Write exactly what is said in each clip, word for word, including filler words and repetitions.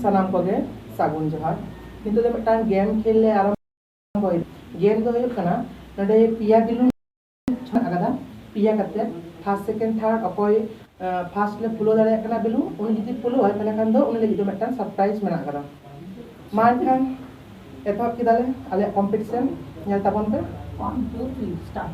ᱥᱟᱱᱟᱢ ᱠᱚᱜᱮ ᱥᱟᱹᱜᱩᱱ ᱡᱚᱦᱟᱨ᱾ ᱱᱤᱛᱚᱜ ᱫᱚ ᱢᱤᱫᱴᱟᱝ ᱜᱮᱢ ᱠᱷᱮᱞ ᱞᱮ ᱟᱨᱟᱢᱵᱷᱚᱭᱮᱫᱟ᱾ ᱜᱮᱢ ᱫᱚ ᱦᱩᱭᱩᱜ ᱠᱟᱱᱟ, ᱱᱚᱰᱮ ᱯᱮᱭᱟ ᱵᱮᱞᱩᱱ ᱢᱮᱱᱟᱜ ᱟᱠᱟᱫᱟ᱾ ᱯᱮᱭᱟ ᱠᱟᱛᱮ, ᱯᱷᱟᱨᱥᱴ, ᱥᱮᱠᱮᱱᱰ, ᱛᱷᱟᱨᱰ, ᱚᱠᱚᱭ ᱯᱷᱟᱨᱥᱴ ᱞᱮ ᱯᱷᱩᱞᱟᱹᱣ ᱫᱟᱲᱮᱭᱟᱜ ᱠᱟᱱᱟ ᱵᱮᱞᱩᱱ, ᱩᱱᱤ ᱡᱩᱫᱤ ᱯᱷᱩᱞᱟᱹᱣᱟᱭ, ᱛᱟᱦᱚᱞᱮ ᱠᱷᱟᱱ ᱫᱚ ᱩᱱᱤ ᱞᱟᱹᱜᱤᱫ ᱫᱚ ᱢᱤᱫᱴᱟᱝ ᱥᱟᱨᱯᱨᱟᱭᱤᱡᱽ ᱢᱮᱱᱟᱜ ᱟᱠᱟᱫᱟ᱾ ᱢᱟ ᱮᱱᱠᱷᱟᱱ ᱮᱛᱚᱦᱚᱵ ᱠᱮᱫᱟᱞᱮ ᱟᱞᱮᱭᱟᱜ ᱠᱚᱢᱯᱤᱴᱤᱥᱮᱱ, ᱧᱮᱞ ᱛᱟᱵᱚᱱ ᱯᱮ᱾ One, two, three, start.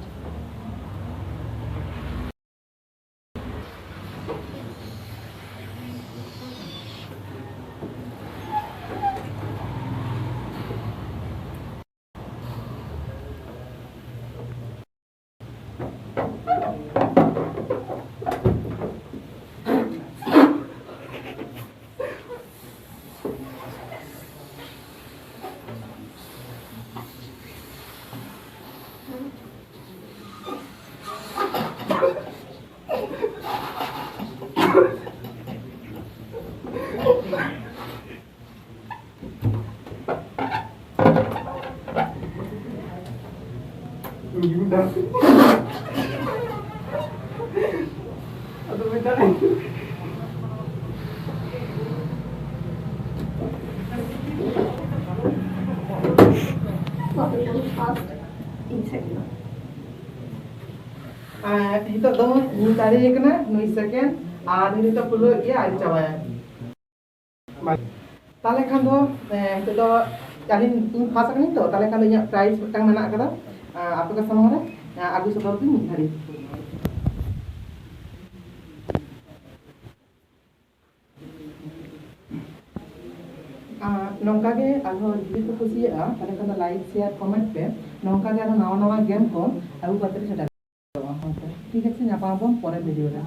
ᱟᱨ ᱱᱤᱛᱚᱜ ᱫᱚ ᱧᱩ ᱫᱟᱲᱮ ᱠᱟᱱᱟ ᱱᱩᱭ ᱥᱮᱠᱮᱱᱰ, ᱟᱨ ᱱᱩᱭ ᱱᱤᱛᱚᱜ ᱯᱷᱩᱞᱟᱹᱣᱮᱫ ᱜᱮᱭᱟ, ᱟᱹᱣᱨᱤ ᱪᱟᱵᱟᱭᱟ᱾ ᱛᱟᱦᱞᱮ ᱠᱷᱟᱱ ᱫᱚ, ᱮ, ᱱᱤᱛᱚᱜ ᱫᱚ ᱟᱹᱞᱤᱧ, ᱤᱧ ᱯᱷᱟᱥ ᱟᱠᱟᱱᱟᱹᱧ ᱛᱚ, ᱛᱟᱦᱞᱮ ᱠᱷᱟᱱ ᱫᱚ ᱤᱧᱟᱹᱜ ᱯᱨᱟᱭᱤᱡᱽ ᱢᱤᱫᱴᱟᱝ ᱢᱮᱱᱟᱜ ᱟᱠᱟᱫᱟ, ᱮ, ᱟᱯᱮ ᱠᱚ ᱥᱟᱢᱟᱝ ᱨᱮ, ᱮ, ᱟᱹᱜᱩ ᱥᱚᱫᱚᱨ ᱫᱟᱹᱧ ᱢᱤᱫ ᱜᱷᱟᱹᱲᱤᱡ᱾ ᱟᱨ ᱱᱚᱝᱠᱟ ᱜᱮ ᱟᱨᱦᱚᱸ ᱡᱩᱫᱤ ᱯᱮ ᱠᱩᱥᱤᱭᱟᱜᱼᱟ, ᱛᱟᱦᱞᱮ ᱠᱷᱟᱱ ᱫᱚ ᱞᱟᱭᱤᱠ, ᱥᱮᱭᱟᱨ, ᱠᱚᱢᱮᱱᱴ ᱯᱮ᱾ ᱱᱚᱝᱠᱟ ᱜᱮ ᱟᱨᱦᱚᱸ ᱱᱟᱣᱟ ᱱᱟᱣᱟ ᱜᱮᱢ ᱠᱚ ᱟᱹᱜᱩ ᱠᱟᱛᱮ ᱥᱮᱴᱮᱨ᱾ ᱴᱷᱤᱠ ᱟᱪᱷᱮ, ᱧᱟᱯᱟᱢ ᱟᱵᱚᱱ ᱯᱚᱨᱮᱨ ᱵᱷᱤᱰᱤᱭᱳ ᱨᱮ᱾